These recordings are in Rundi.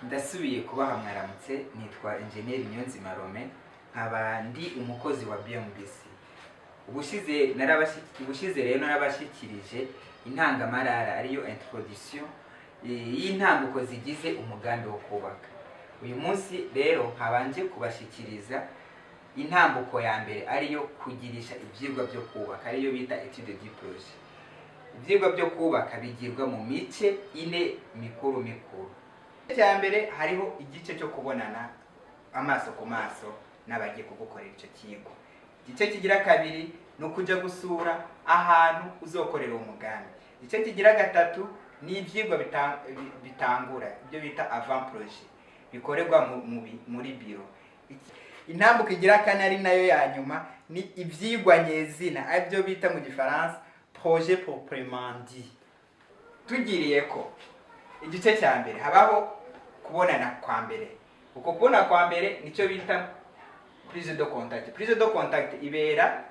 Ndasubiye kubaha mwaramutse. Nitwa Enjeniyeri Niyonzima Rome, nkaba ndi umukozi wa BMBC. Ubushize rero narabashyikirije intangamarara, ariyo introduction y'intambuko zigize umugambi wo kubaka. Uyu munsi rero nkabanje kubashyikiriza intambuko ya mbere, ariyo kugirisha ibyigwa byo kubaka, ariyo bita étude du projet. Ibyigwa byo kubaka bigirwa mu mice ine mikuru mikuru. Icya mbere, hariho igice cyo kubonana amaso ku maso n'abagiye kugukorera icyo kigo. Igice kigira kabiri ni ukujya gusura ahantu uzokorera uwo mugambi. Igice kigira gatatu ni ibyigwa bitangura, ibyo bita avant projet, bikorerwa muri biro. Intambuko igira kane, ari nayo ya nyuma, ni ibyigwa nyezina, aribyo bita mu Gifaransa projet proprement dit. Tugiriye ko igice cya mbere, habaho kubonana kwa mbere. Uko kubona kwa mbere nicyo bita prise de contact. Prise de contact ibera,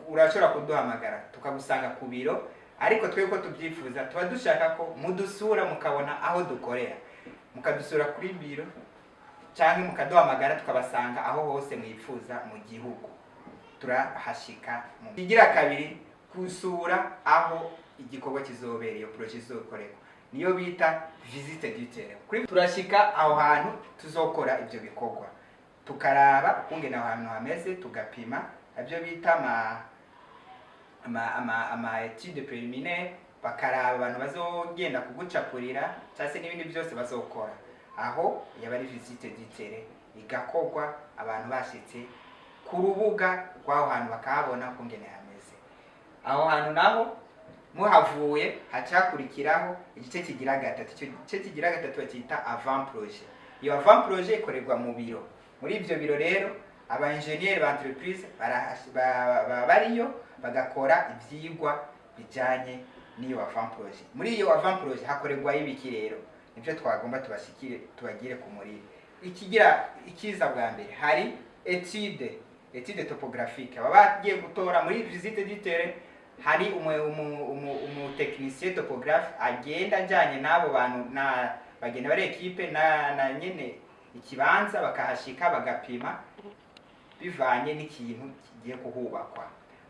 urashobora kuduhamagara tukagusanga ku biro, ariko twe ko tubyifuza, tuba dushaka ko mudusura, mukabona aho dukorera, mukadusura kuri biro cyangwa mukaduhamagara tukabasanga aho hose mwifuza mu gihugu, turahashika. Igira kabiri, gusura aho igikorwa kizobera, iyo projet izokorerwa, niyo bita visite du terrain. Turashika aho hantu tuzokora ibyo bikorwa, tukaraba ukungene aho hantu hameze, tugapima, ibyo bita ama étude préliminaire, bakaraba abantu bazogenda kugucapurira cyangwa se n'ibindi byose bazokora aho. Yaba ari visite du terrain, igakorwa abantu bashitse ku rubuga rw'aho hantu, bakahabona ukungene hameze aho hantu. Naho muhavuye, hacakurikiraho igice kigira gatatu. Icyo gice kigira gatatu bacyita avant projet. Iyo avant projet ikorerwa mu biro. Muri ibyo biro rero, aba engineer ba entreprise baba bariyo, bagakora ivyigwa bijanye n'iyo avant projet. Muri iyo avant projet hakorerwayo ibiki rero? Nibyo twagomba tubashikire, tubagire ku muriro. Ikigira ikiza bwa mbere, hari étude topographique. Baba bagiye gutora muri visite du terrain. Hari umu technicien topographe agenda ajyanye n'abo bantu, na bagenda bari équipe na nyene ikibanza, bakahashika, bagapima bivanye n'ikintu kigiye kuhubakwa.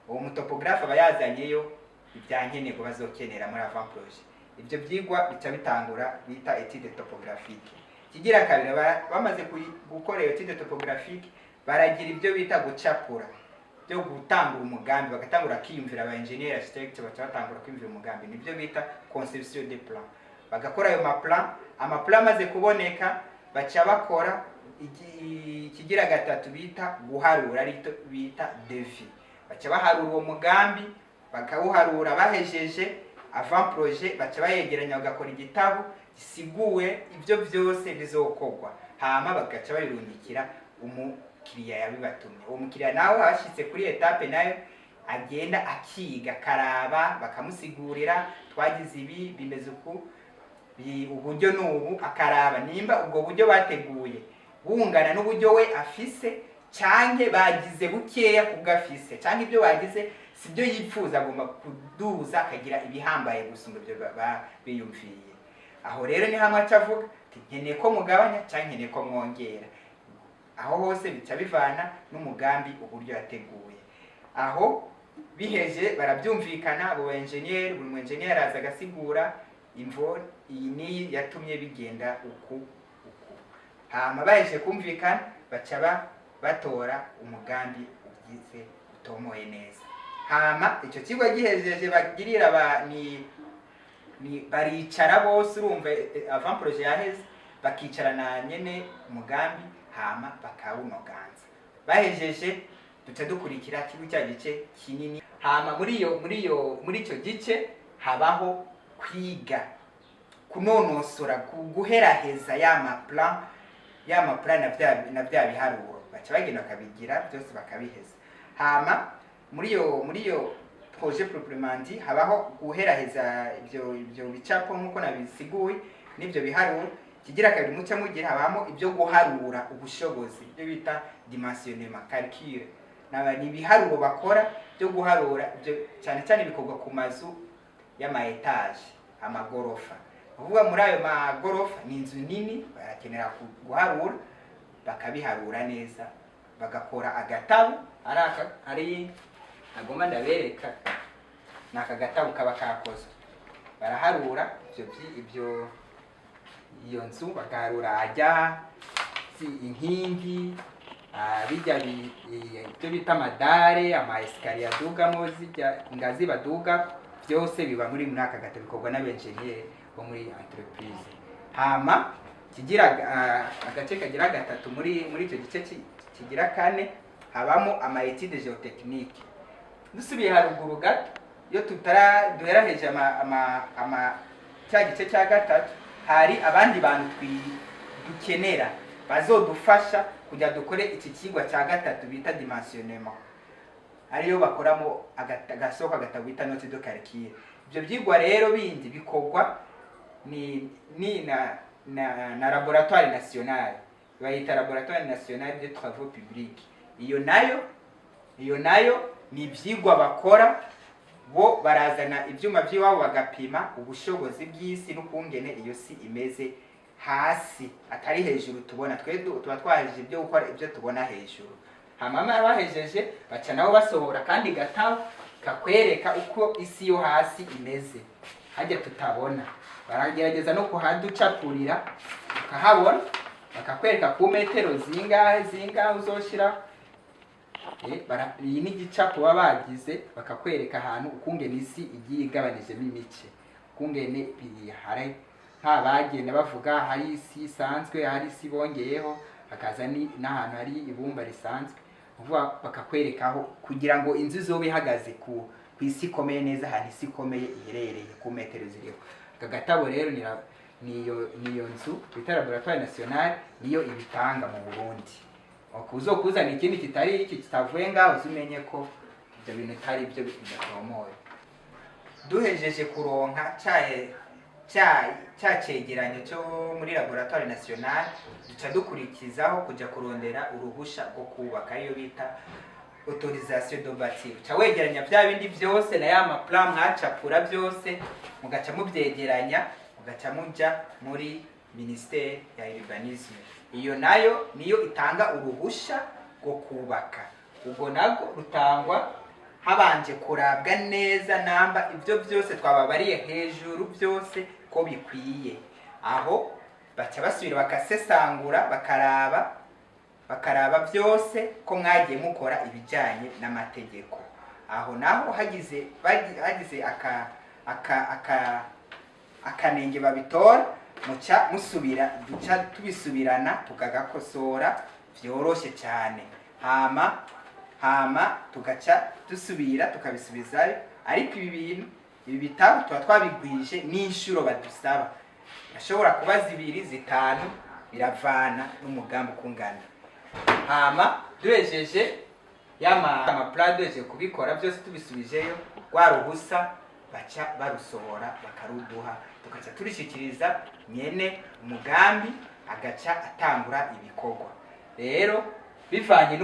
Uwo mutopographe aba yazanyeyo ibyankenerwa bazokenera muri avant projet. Ibyo byigwa bica bitangura, bita étude topographique. Kigira kabiri, bamaze gukora iyo étude topographique, baragira ibyo bita gucapura, byo gutangura umugambi, bagatangura kwiyumvira. Aba engineer architect baca batangura kwiyumvira umugambi, nibyo bita conception de plan. Bagakora ayo maplan. Amaplan amaze kuboneka, baca bakora ikigira gatatu bita guharura, aricyo bita devis. Baca baharura uwo mugambi, bakawuharura. Bahejeje avant projet, baca bayegeranya, bagakora igitabo gisiguwe ibyo byose bizokorwa, hama bagaca babirungikira umukiriya yabibatumye. Uwo mukiriya nawe abashyitse kuri étape nayo agenda akiga, akaraba, bakamusigurira: twagize ibi, bimeze uku, uburyo ni ubu. Akaraba nimba ubwo buryo bateguye bungana n'uburyo we afise, canke bagize bukeya kubwo afise, canke ibyo bagize sibyo yipfuza, agomba kuduza akagira ibihambaye gusumba ibyo biyumviye. Aho rero ni hamwe aca avuga ati: nkeneye ko mugabanya canke nkeneye ko mwongera. Aho hose bica bivana n'umugambi, uburyo yateguye. Aho biheje, barabyumvikana abo ba engineer. Buri mu engineer araza agasigura imvo iyi n'iyi yatumye bigenda uku uku. Hama baheje kumvikana, baca batora umugambi ugize utomoye neza. Hama icyo kigo gihejeje, bagirira ba ni baricara bose. Urumva, avant projet yaheze, bakicara na nyene umugambi, hama bakawunoganza. Bahejeje, duca dukurikira kigo cya gice kinini. Hama muri icyo gice habaho kwiga, kunonosora, guheraheza ya maplan, na bya biharuro. Baca bagenda bakabigira byose, bakabiheza. Hama muri iyo projet proprement dit, habaho guheraheza ibyo bicapo nk'uko nabisiguye n'ibyo biharuro. Kigira kabiri muca mugira, habamo ibyo guharura ubushobozi, ibyo bita dimensionnement, calcul. Naba ni ibiharuro bakora byo guharura. Ibyo cyane cyane bikorwa ku mazu y'ama étage, amagorofa. Uvuga muri ayo magorofa ni inzu nini, barakenera guharura, bakabiharura neza, bagakora agatabu ari aka ari agomba ndabereka, ni aka gatabu kaba kakozwe. Baraharura ibyo iyo nzu, bagaharura ajya inkingi, bijya ibyo bita amadare, ama escalier adugamo, zijya ingazi baduga, byose biba muri aka gatabo, bikorwa n'abenjeniyeri bo muri entreprise. Hama kigira agace kagira gatatu muri icyo gice kigira kane, habamo ama études géotechniques. Dusubiye haruguru gato, iyo tutara duheraheje ama cya gice cya gatatu, hari abandi bantu dukenera bazodufasha kugira dukore iki kigwa cya gatatu bita dimensionnement, ariyo bakoramo agasoko agatabo bita note de calcul. Ibyo byigwa rero bindi bikorwa ni na laboratoire nationale, bayita Laboratoire nationale de travaux publics. Iyo nayo ni ibyigwa bakora bo, barazana ibyuma by'iwabo bagapima ubushobozi bw'isi n'ukungene iyo si imeze hasi, atari hejuru tubona. Twe tuba twahejeje ibyo gukora ibyo tubona hejuru, hama bahejeje baca nabo basohora kandi gatabo kakwereka uko isi yo hasi imeze, hajya tutabona. Baragerageza no kuhaducapurira ukahabona, bakakwereka ku metero zingahe zingahe uzoshira. Iyi ni igicapo baba bagize, bakakwereka ahantu ukungene isi igiye igabanijemo imice, ukungene hari nk'abagenda bavuga hari isi isanzwe, hari isi bongeyeho, hakaza n'ahantu hari ibumba risanzwe. Ukuvuga bakakwerekaho kugira ngo inzu izobe ihagaze ku isi ikomeye neza, ahantu isi ikomeye iherereye ku metero ziriho. Aka gatabo rero niyo nzu bita Laboratoire nationale niyo ibitanga mu Burundi. Uzokuzana ikindi kitari iki, kitavuye ngaho, uzumenye ko ibyo bintu bitari byo, bidatomoye. Duhejeje kuronka cya cegeranyo cyo muri Laboratoire nationale, duca dukurikizaho kujya kurondera uruhusha rwo kubaka, ariyo bita autorisation de bâtir. Uca wegeranya bya bindi byose na ya maplan mwacapura byose, mugaca mubyegeranya, mugaca muja muri ministère ya urbanisme. Iyo nayo niyo itanga uruhusha rwo kubaka. Ubwo nabwo rutangwa habanje kurabwa neza namba ibyo byose twababariye hejuru byose ko bikwiye. Aho baca basubira bakasesangura, bakaraba byose ko mwagiye mukora ibijyanye n'amategeko. Aho naho hagize aka akanenge babitora, muca musubira, duca tubisubirana tukagakosora byoroshye cyane, hama tugaca dusubira tukabisubizayo. Ariko ibi bintu, ibi bitabo tuba twabigwije n'inshuro badusaba, ashobora kuba zibiri, zitanu, biravana n'umugambi ukungana. Hama duhejeje y'amaplan, duhejeje kubikora byose, tubisubijeyo, rwa ruhusa baca barusohora bakaruduha, tugaca turishikiriza nyene umugambi, agaca atangura ibikorwa. Rero bivanye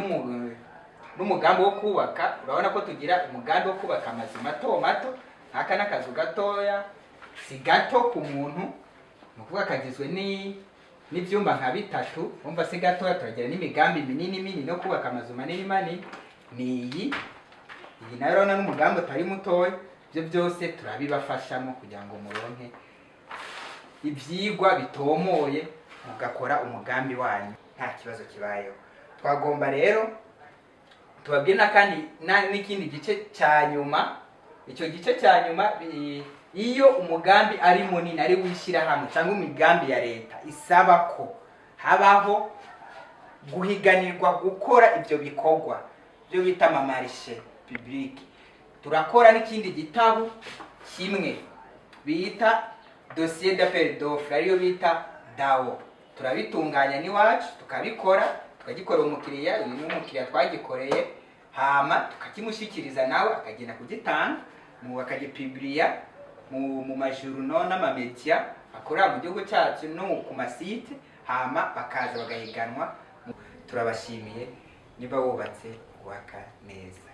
n'umugambi wo kubaka, urabona ko tugira umugambi wo kubaka amazu mato mato, nk'aka n'akazu gatoya, si gato ku muntu, ni ukuvuga kagizwe n'ibyumba nka bitatu, umva si gatoya. Turagira n'imigambi minini minini no kubaka amazu manini manini, ni iyi nayo urabona n'umugambi utari mutoya. Ibyo byose turabibafashamo kugira ngo muronke ibyigwa bitomoye, mugakora umugambi wanyu nta kibazo kibayeho. Twagomba rero tubabwire n'akandi n'ikindi gice cya nyuma. Icyo gice cya nyuma, iyo umugambi ari munini, ari wishyirahamwe cyangwa imigambi ya leta isaba ko habaho guhiganirwa gukora ibyo bikorwa, byo bita amamarché public, turakora n'ikindi gitabo kimwe bita dossier d'appel d'offre, ariyo bita DAO. Turabitunganya n'iwacu, tukabikora, tukagikorera umukiriya. Uyu ni umukiriya twagikoreye, hama tukakimushyikiriza, nawe akagenda kugitanga mu akagipibiriya mu majournaux n'amamédias akorera mu gihugu cyacu no ku masites, hama bakaza bagahiganwa. Turabashimiye. Niba wubatse, wubaka neza.